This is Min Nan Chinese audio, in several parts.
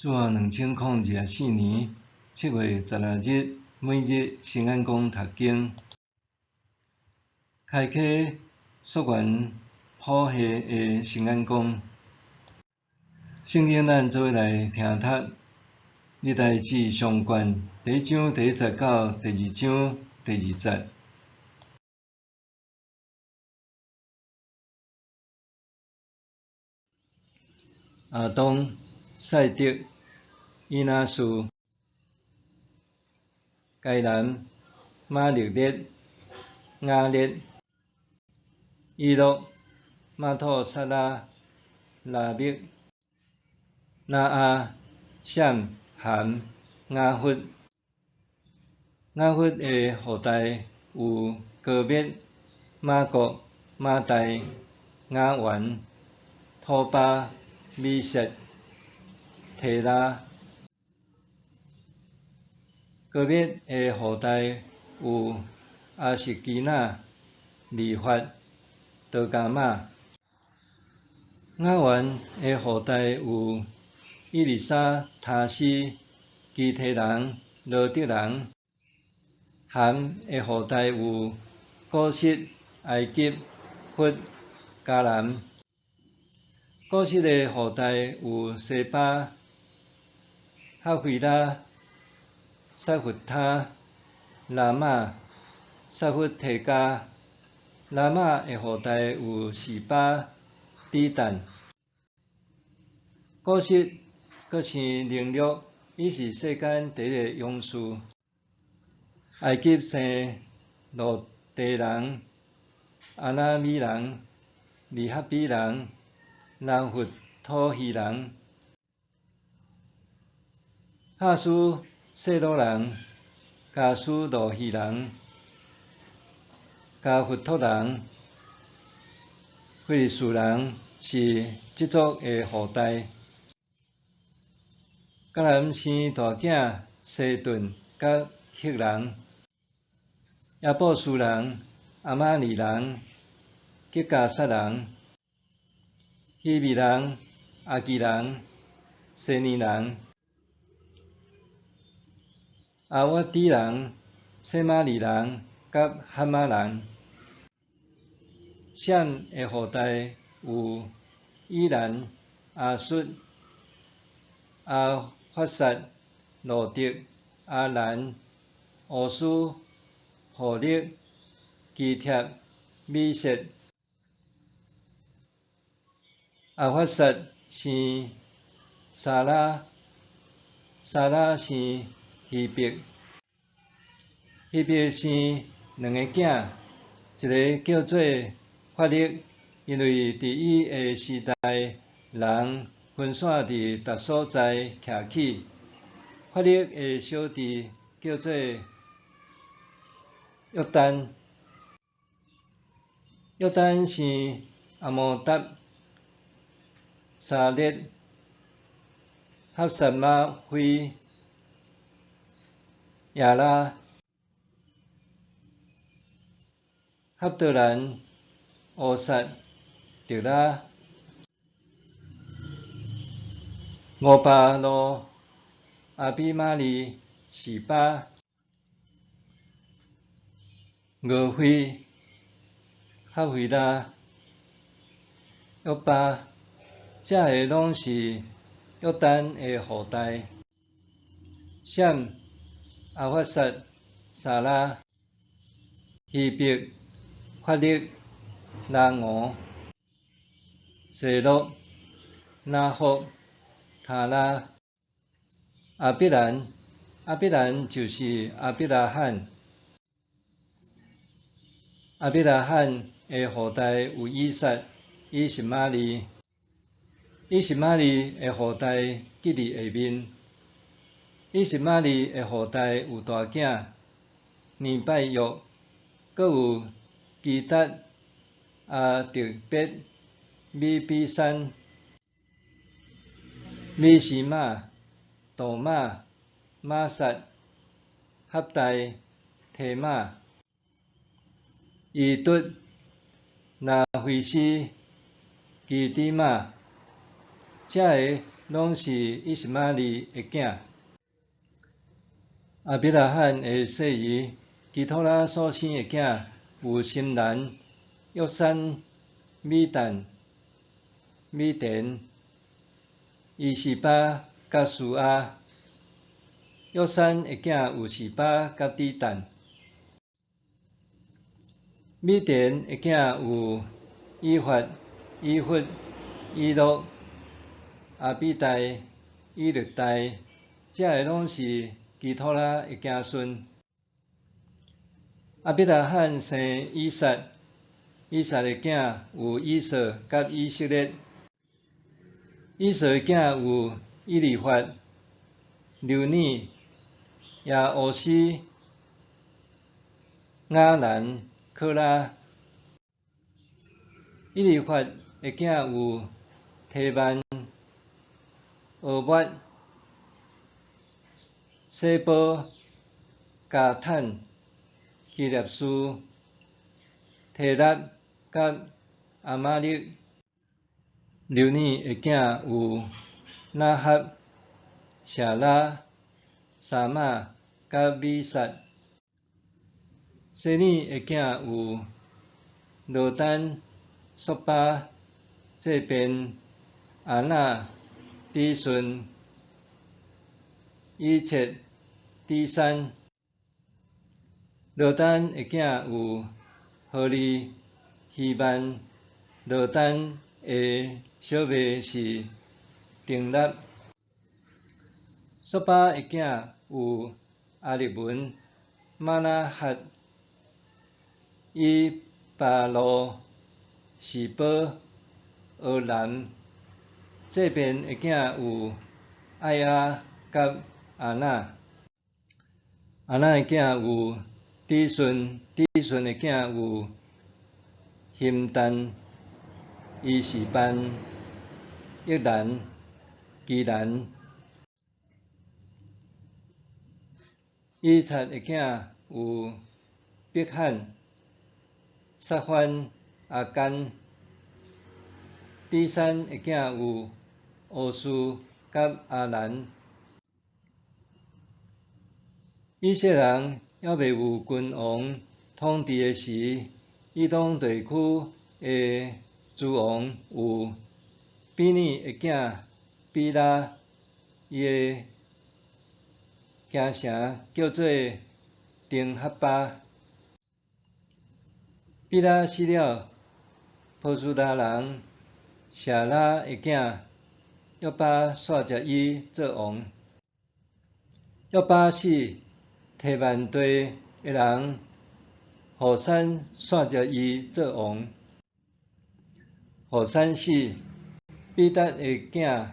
主後2024年7月16日，每日新眼光讀經，開啟溯源譜系的新眼光。聖經咱做伙來聽讀歷代志上卷第一章第一節到第二章第二節。亞當、賽德、以拿斯、該南、瑪勒列、雅列、以諾、瑪土撒拉、拉麥、拿亞、閃、含、雅弗。雅弗的後代有歌篾、瑪各、瑪代、雅完、土巴、米設、提拉。歌篾的後代有亞實基拿、利法、多迦瑪。雅完的後代有以利沙、他施、基提人、羅得人。含的後代有古實、埃及、弗、迦南。古實的後代有西巴、哈腓拉、薩弗他、拉瑪、薩弗提迦。拉瑪的後代有示巴、底但。古實閣生寧錄，伊是世間第一个勇士。埃及生路得人、阿那米人、利哈比人、拿弗土希人、哈斯細魯人、加斯路希人、加弗托人、非利士人是這族的後代。迦南生大囝西頓佮赫人、耶布斯人、亞瑪力人、吉甲撒人、希未人、亞基人、西尼人、亞瓦底人、洗瑪利人佮哈馬人。閃的後代有以蘭、亞述、亞法薩、路得、亞蘭、烏斯、戶勒、基帖、米設。亞法薩生沙拉，沙拉生希伯，希伯生兩个囝，一个叫做法勒，因為佇伊的時代，人分散佇逐所在徛起。法勒的小弟叫做約旦，約旦生阿摩達、沙列、哈撒瑪菲、亞拉、哈德蘭、烏撒、特拉、烏巴路、亞比瑪利、示巴、俄斐、哈腓拉、約巴，這个攏是約旦的後代。閃、亞法薩、沙拉、希伯、法勒、拉俄、西洛、拿霍、他拉、亞伯蘭，亞伯蘭就是亞伯拉罕。亞伯拉罕的後代有以撒、以實瑪利。以實瑪利的後代記佇下面。以實瑪利的後代有大囝尼拜約，閣有基達、亞特別、米比山、米斯瑪、杜瑪、瑪撒、哈代、提瑪、伊卒、拿非斯、基底瑪，這个攏是以實瑪利的囝。亞伯拉罕的細姨基土拉所生的囝有參蘭、約珊、米旦、米甸、伊示巴佮書亞。約珊的囝有示巴佮底但。米甸的囝有以法、以弗、以洛、亞比代、以勒大，這个攏是基土拉的子孫。亞伯拉罕生以撒，以撒的囝有以掃佮以色列。以掃的囝有以利法、流尼、耶烏斯、雅蘭、可拉。以利法的囝有提曼、俄抹、洗波、迦坦、基納斯、提納佮亞瑪力。流尼的囝有拿合、謝拉、沙瑪佮米薩。西爾的囝有羅丹、索巴、這便、亞那、底順、以切、底珊。羅丹的囝有何利、希曼。羅丹的小妹是亭納。索巴的囝有亞利文、瑪拿哈、以巴路、示波、俄南。這便的囝有愛亞佮亞那。亞那的囝有底順，底順的囝有欣但、伊示班、益蘭、基蘭。以察的囝有畢罕、撒番、亞干。底珊的囝有烏斯佮亞蘭。以色列人猶未有君王統治的時，以東地區的諸王有比耳的囝比拉，伊的京城叫做丁哈巴。比拉死了，波斯拉人謝拉的囝約巴徙接伊做王。約巴死，提幔地的人戶珊徙接伊做王。戶珊死，比達的囝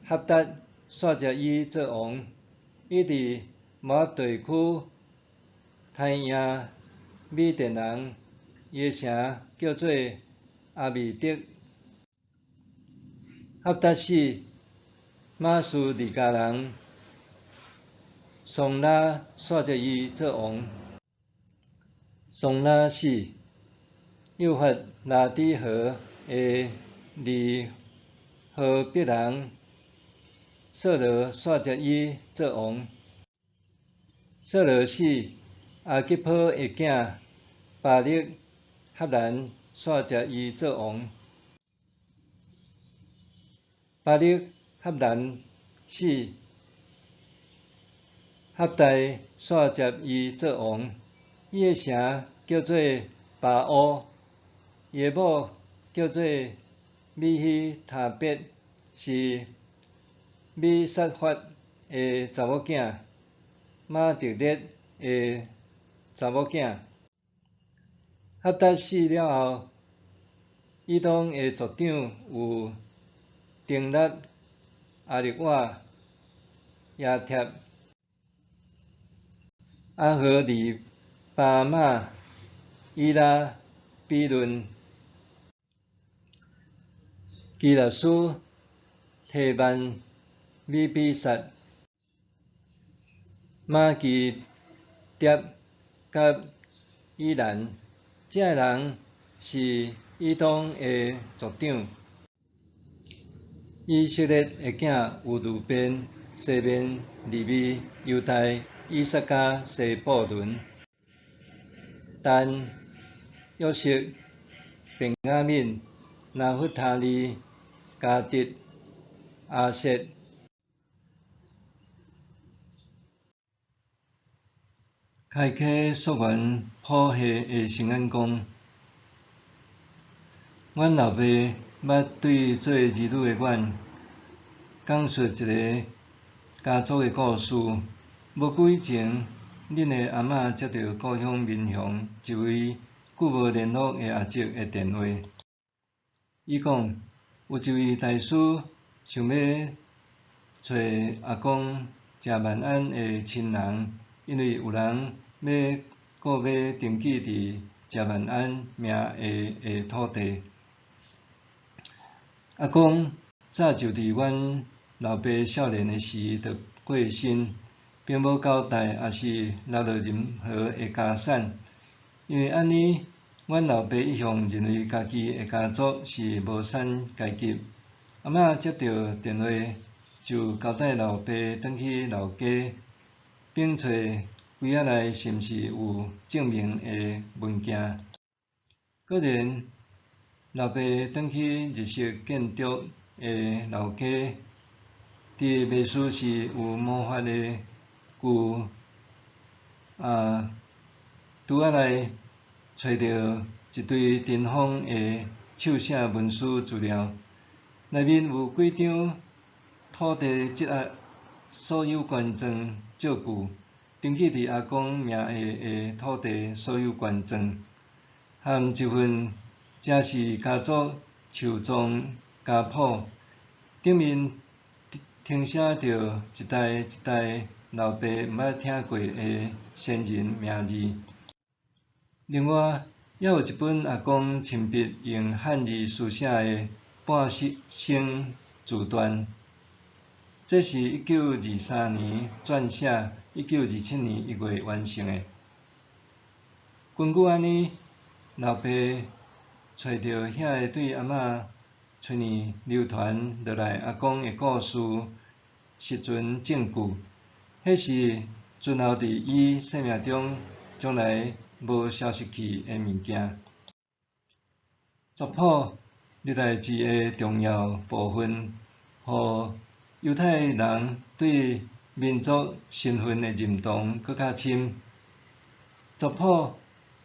哈達徙接伊做王。伊佇摩押地區刣贏米甸人，伊的城叫做亞米得。哈達死，瑪斯利迦人桑拉徙接伊做王。桑拉死，幼發拉底河的利何伯人掃羅徙接伊做王。掃羅死，亞吉波的囝巴力哈蘭徙接伊做王。巴力哈蘭死，哈大徙接伊做王。伊的城叫做巴烏，伊的某叫做米希他伯，是米撒法的查某囝，瑪特列的查某囝。哈達死了後，以東的族長有丁納、亞力瓦、耶帖、阿何利巴瑪、以拉、比嫩、基納斯、提曼、米比薩、瑪基碟佮以蘭，這个人是以東的族長。以色列的囝有流便、西緬、利未、猶大、以薩迦、西布倫、但、約瑟、便雅憫、拿弗他利、迦得、亞設。開啟溯源譜系的新眼光。阮老爸捌對做兒女的阮，講述一个家族的故事。無久以前，恁的阿嬤接著故鄉民雄一位久無聯絡的阿叔的電話。伊講，有一位大師想欲揣阿公鄭萬安的親人，因為有人欲購買登記佇鄭萬安名下的土地。阿公早就佇阮老爸少年的時就過身，並無交代，抑是留落任何的家產。因為按呢，阮老爸一向認為家己的家族是無產階級。阿嬤接著電話，就交代老爸轉去老家，並揣櫃仔內是毋是有證明的文件。果然，老爸轉去日式建築的老家，佇賣書時有魔法的舊櫥仔內揣著一堆塵封的手寫文書資料，內面有幾張土地質押所有權狀借據，登記佇阿公名下的土地所有權狀，含一份鄭氏家族樹葬家譜，頂面謄寫著一代一代老爸毋捌聽過的先人名字。另外，猶有一本阿公親筆用漢字書寫的半生自傳，這是1923年撰寫，1927年1月完成的。根據按呢，老爸揣著遐个對阿嬤喙耳流傳落來阿公的故事實存證據，彼是存留佇伊生命中從來無消失去的物件。族譜歷代志的重要部分，予猶太人對民族身份的認同閣較深。族譜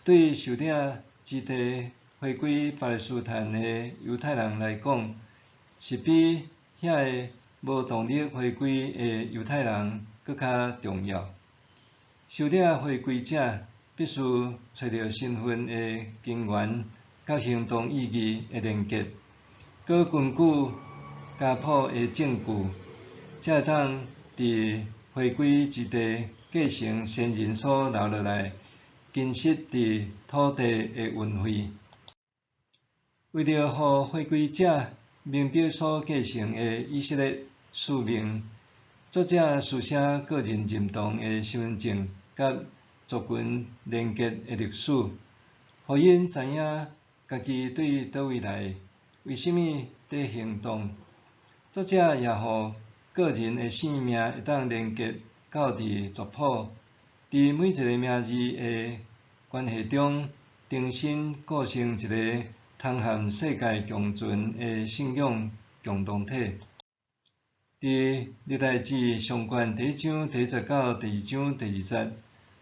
對受領之地回歸巴勒斯坦的猶太人來講，是比遐个無動力回歸的猶太人閣較重要。受領回歸者必須揣著身份的根源佮行動意義的連結，閣根據家譜的證據，才會當佇回歸之地繼承先人所留落來根植佇土地的恩惠。為著予回歸者明白所繼承的以色列使命，作者書寫個人認同的身份證佮族群連結的歷史，予𪜶知影家己對佗位來，為啥物佇行動。作者也予個人的姓名會當連結到佇族譜，佇每一个名字的關係中，重新構成一个通和世界共存的信仰共同體。佇歷代志上卷第一章第一節到第二章第二節，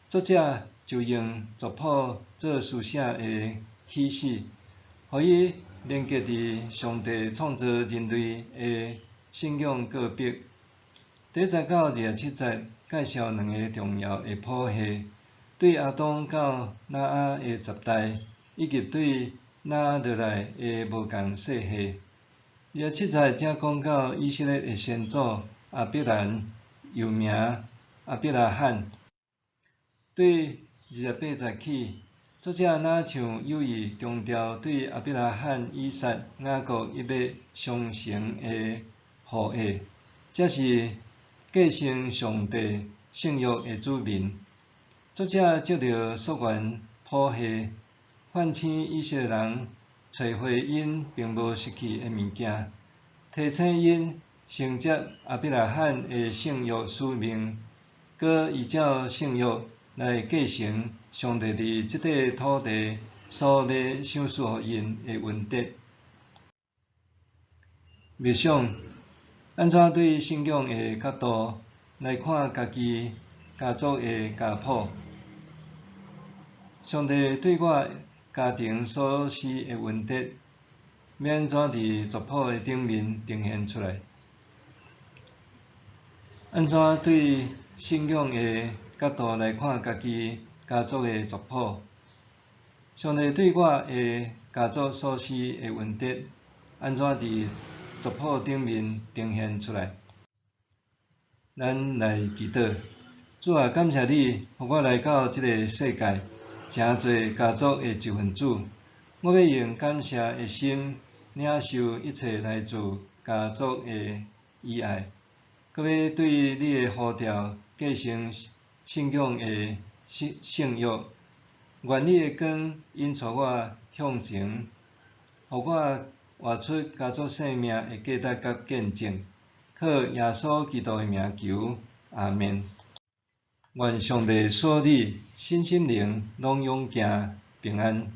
作者就用族譜做書寫的起始，予伊連結佇上帝創造人類的信仰告白。第一節到27節介紹兩个重要的譜系，對亞當到挪亞的十代，以及對挪亞落來的無仝世系。27節才講到以色列的先祖亞伯蘭，又名亞伯拉罕。對28節起，作者若像有意強調對亞伯拉罕、以撒、雅各一脈相承的後裔，才是繼承上帝聖約的子民。作者藉著溯源譜系，喚醒以色列人揣回𪜶並無失去的物件，提醒𪜶承接亚伯拉罕的圣约使命，阁依照圣约来继承上帝佇這塊土地所欲賞賜予𪜶的恩典。默想，按怎對信仰的角度來看家己家族的家譜？上帝對我家庭所施的恩典，欲按怎佇族譜的頂面呈現出來？按怎對信仰的角度來看家己家族的族譜？上帝對我的家族所施的恩典，按怎佇族譜頂面呈現出來？咱來祈禱。主啊，感謝你，予我來到這个世界，成做家族的一份子。我欲用感謝的心，領受一切來自家族的遺愛，閣欲對你的呼召繼承信仰的聖聖約。願你的光引帶我向前，予我活出家族生命的價值佮見證。靠耶穌基督的名求，阿們。願上帝賜你身心靈攏勇健平安。